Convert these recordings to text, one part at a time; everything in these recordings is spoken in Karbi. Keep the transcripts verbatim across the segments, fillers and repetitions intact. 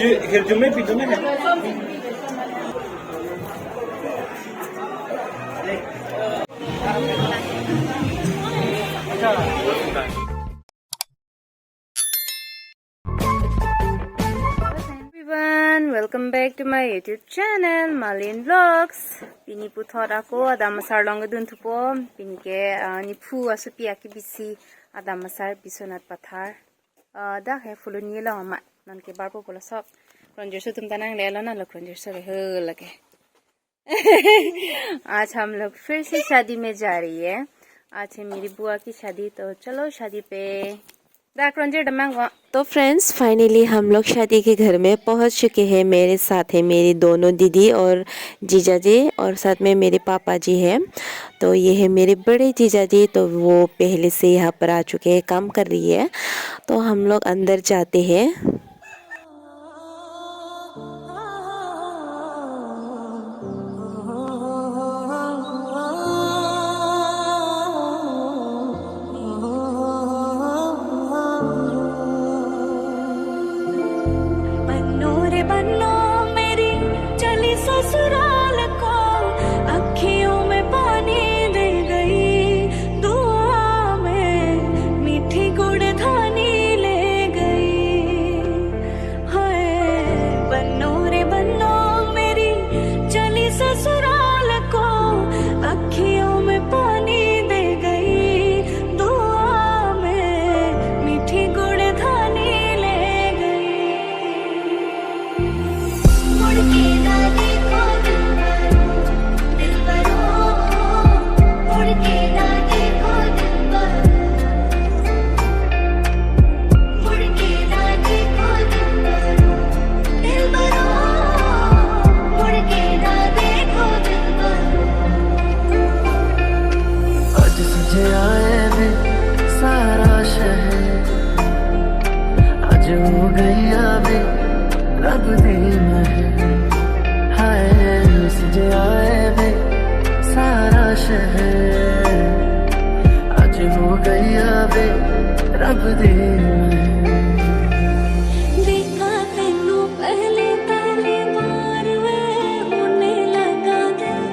फिर जुम्मे भी जुम्मे है। Everyone, welcome back to my YouTube channel, Malin Vlogs. Pini puthot ako Adam Asar along kedun thupo. Pini ke, ah, niphu asopi akebisi Adam Asar Biswanath Pathar. Ah, dak he Phuloni along amat. Non ke barpo pulo sok. Kronjurso atum ta nanglelo na lo, kronjurso le he lake. आज हम लोग फिर से शादी में जा रही है। आज है मेरी बुआ की शादी, तो चलो शादी पे। Background je damang ko. तो फ्रेंड्स, फाइनली हम लोग शादी के घर में पहुंच चुके हैं। मेरे साथ है मेरी दोनों दीदी और जीजा जी, और साथ में मेरे पापा जी हैं। तो ये है मेरे बड़े जीजा जी, तो वो पहले से यहाँ पर आ चुके हैं, काम कर रही है। तो हम लोग अंदर जाते हैं। बन्नो रे बन्नो मेरी चली ससुराल को, अखियों में पानी दे गई, दुआ में मीठी गुड़ धानी ले गई। हाय बन्नो रे बन्नो मेरी चली ससुराल को, अखियों में पानी दे गई, दुआ में मीठी गुड़ धानी ले गई। मुड़ के ना देखो दिलबरो, दिलबरो, मुड़ के ना देखो दिलबरो, मुड़ के ना देखो दिलबरो, दिलबरो, मुड़ के ना देखो दिलबरो। ਅੱਜ ਸਜਿਆ ਏ ਵੇ ਸਾਰਾ ਸ਼ਹਿਰ, ਅੱਜ ਹੋ ਗਈ ਆ ਵੇ ਰੱਬ ਦੀ ਮਹਿਰ। ਹਾਏ ਸਜਿਆ ਏ ਵੇ ਸਾਰਾ ਸ਼ਹਿਰ, ਅੱਜ ਹੋ ਗਈ ਆ ਵੇ ਰੱਬ ਦੀ ਮਹਿਰ। देखा तेनू पहले पहली बार वे होने लगा दिल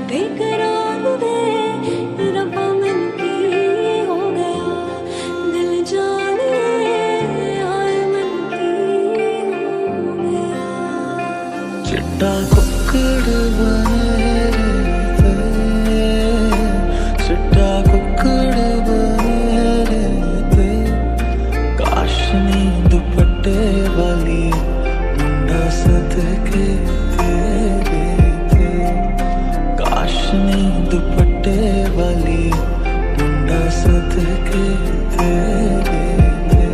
बेकरार वे, रब्बा मन की हो गया दिल जाने, हाय मन की हो गया। ਚਿੱਟਾ ਕੁੱਕੜ ਬਣੇ ਰੇ ਤੇ, ਚਿੱਟਾ ਕੁੱਕੜ ਬਣੇ ਰੇ ਤੇ, ਕਾਸ਼ਨੀ ਦੁਪੱਟੇ ਵਾਲੀ ਮੁੰਡਾ ਸਦਕੇ ਤੇਰੇ ਤੇ, ਕਾਸ਼ਨੀ ਦੁਪੱਟੇ ਵਾਲੀ ਮੁੰਡਾ ਸਦਕੇ ਤੇਰੇ ਤੇ।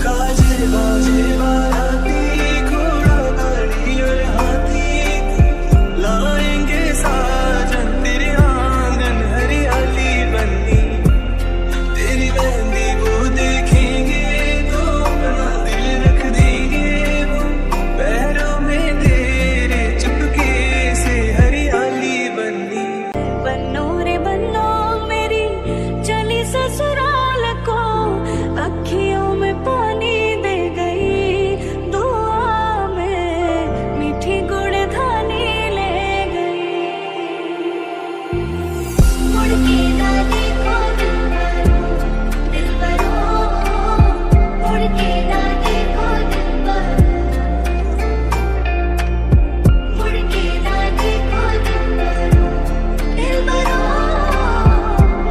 गाजे बाजे बाराती, घोड़ा गाड़ी और हाथी, लाएंगे साजन तेरे आंगन हरियाली बन्नी। तेरी मेहंदी वो देखेंगे तो अपना दिल रख देंगे वो, पैरों में तेरे चुपके से हरियाली बन्नी। बन्नो रे बन्नो मेरी चली ससुराल को, अखियों में पानी दे गई, दुआ में मीठी गुड़ धानी ले गई। मुड़ के ना देखो दिलबरो, दिलबरो, मुड़ के ना देखो दिलबरो। मुड़ के ना देखो दिलबरो, दिलबरो,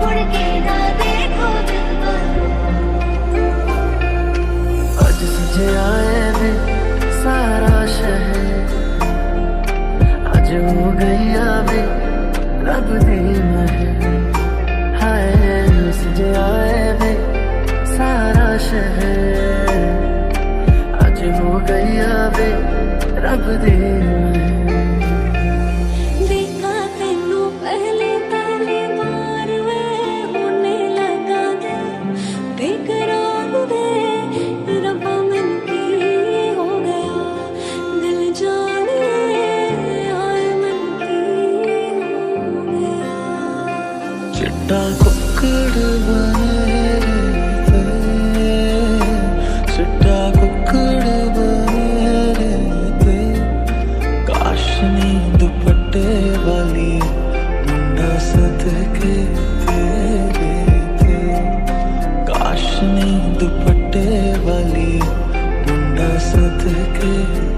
मुड़ के ना देखो दिलबरो। ਅੱਜ ਸਜਿਆ ਏ ਵੇ ਸਾਰਾ ਸ਼ਹਿਰ, ਅੱਜ ਹੋ ਗਈ ਆ ਵੇ ਰੱਬ ਦੀ ਮਹਿਰ। ਹਾਏ ਸਜਿਆ ਏ ਵੇ ਸਾਰਾ ਸ਼ਹਿਰ, ਅੱਜ ਹੋ ਗਈ ਆ ਵੇ ਰੱਬ ਦੀ ਮਹਿਰ। देखा तेनू पहले पहली बार वे होने लगा दिल बेकरार वे, रब्बा मन की हो गया दिल जाने, हाय मन की हो गया। ਚਿੱਟਾ ਕੁੱਕੜ ਬਣੇ ਰੇ ਤੇ, ਚਿੱਟਾ ਕੁੱਕੜ सदके तेरे पे, काशनी दुपट्टे वाली मुंडा सदके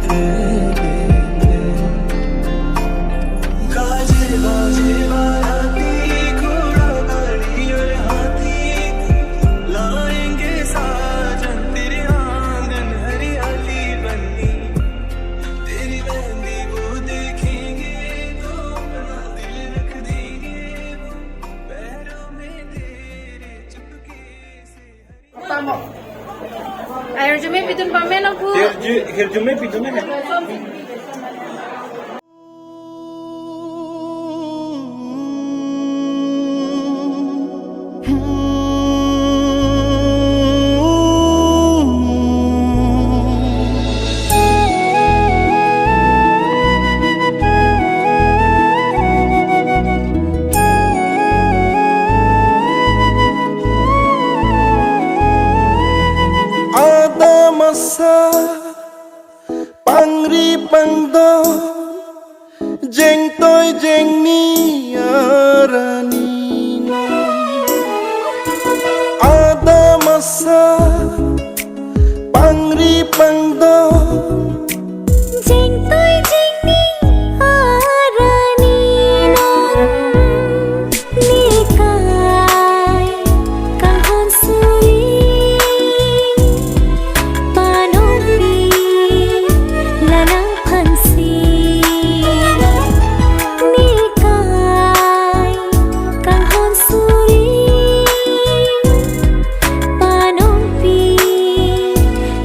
तेरे पे। गाजे बाजे बाराती, घोड़ा गाड़ी और हाथी, लाएंगे साजन तेरे आंगन हरियाली बनी। तेरी मेहंदी वो देखेंगे तो अपना दिल रख देंगे वो पैरों में तेरे चुपके से। Hirjume pidun pame nangpu. Hirju-, hirjume pidun pame. Adam asar pangri pangdon, jengtoi jengni arani non. Adam asar pangri pangdon, jengtoi jengni arani non. Nekai kanghon suri panongpi la nangphansi. Nekai kanghon suri panongpi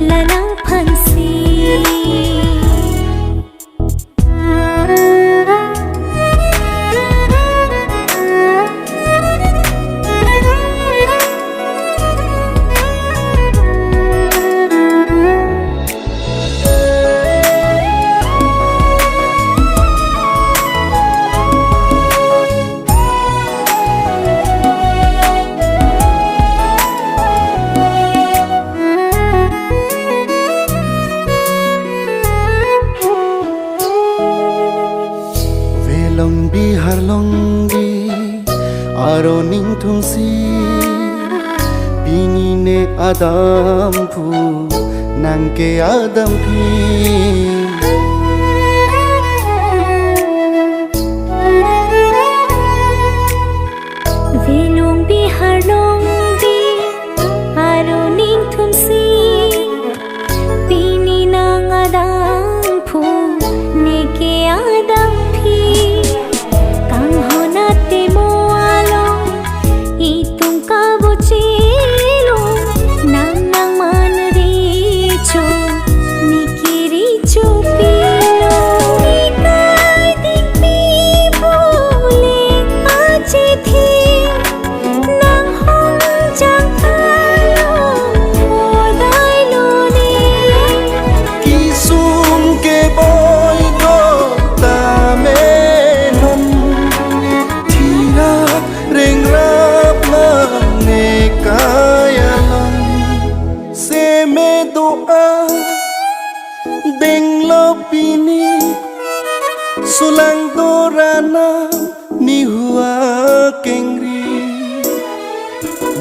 la nangphansi. Velong Bihar longbi aron ingthunsi, pini ne adampu nang ke adamphi. Velong Bihar longbi aron ingthunsi, pini nang adamphu, ne ke adamphi. Kanghon atemo along, itum kabuchilo, nang nangman recho, ne ke recho pilo. Nekai dingpi pule achithi, nanghong jangkalo hodai lone. Kesung keboi do tame non, thirak rengrap lang nekai along. Seme do-a denglo pini, sulang do ranam nihu akengri.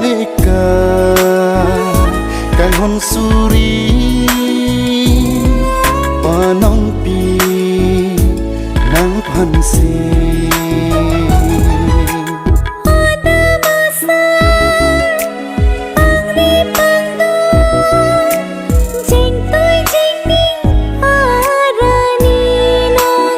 Nekai kanghon suri panongpi nangphansi. Adam asar pangri pangdon, jengtoi jengni arani non.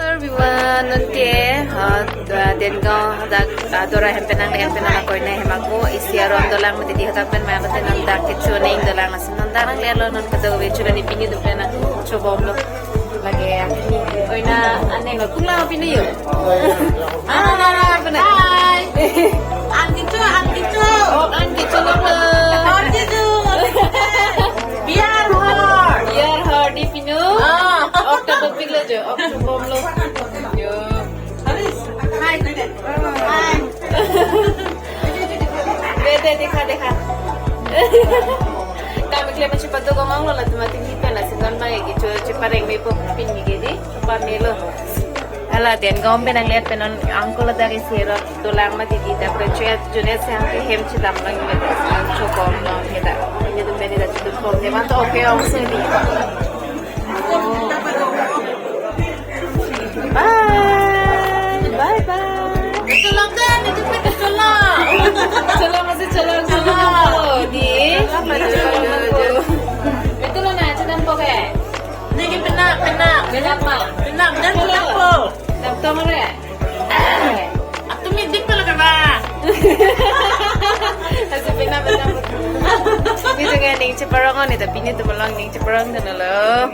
Everyone, nonke, uh, Dengaon dak, uh, Dora hem pen nangle-et pen nang ako ina hem ako, isi aron dolang mati di hadak pen maya mati nang dak kecho neng dolang asin nang dak nangle-et lo non kado ve chula ni pini do pen nang chobom lo. Lake, oi na aneng lo kula pini yo. Ah, na, na, na, na. Hi. Anti cho, anti cho. Oh, anti cho lo. Anti cho. Biar hor. Biar hor di pinu. Ah. Ok ta topik lo jo, ok chobom lo. Jo. Hi. Hi. De, de, dekha, dekha. Kami klem chipatu gomang lo la tuma tinggi pen la sindan bang egi cho chipareng me po pin ni gedi, chipar me lo. Hala Dengaon pen nangle-et pen non uncle ada ke sero dolang mati di dak pen cho june se ang ke hem chidam lang me chobom lo heda. Ini tu pen heda chidam bom de man to okay ong se di. Bye. Bye bye. Cholong deh, itu pun cholong. Cholong masih cholong, cholong. Di. Itu lo na, cedam po ke. Niki pena, pena. Pena apa? Pena, pena, pena po. Dam tong re. Atu mi dik pala kaba. Asu pena, pena po. Ini dengan ning cheparong ni, tapi ini tu melong ning cheparong kan lo.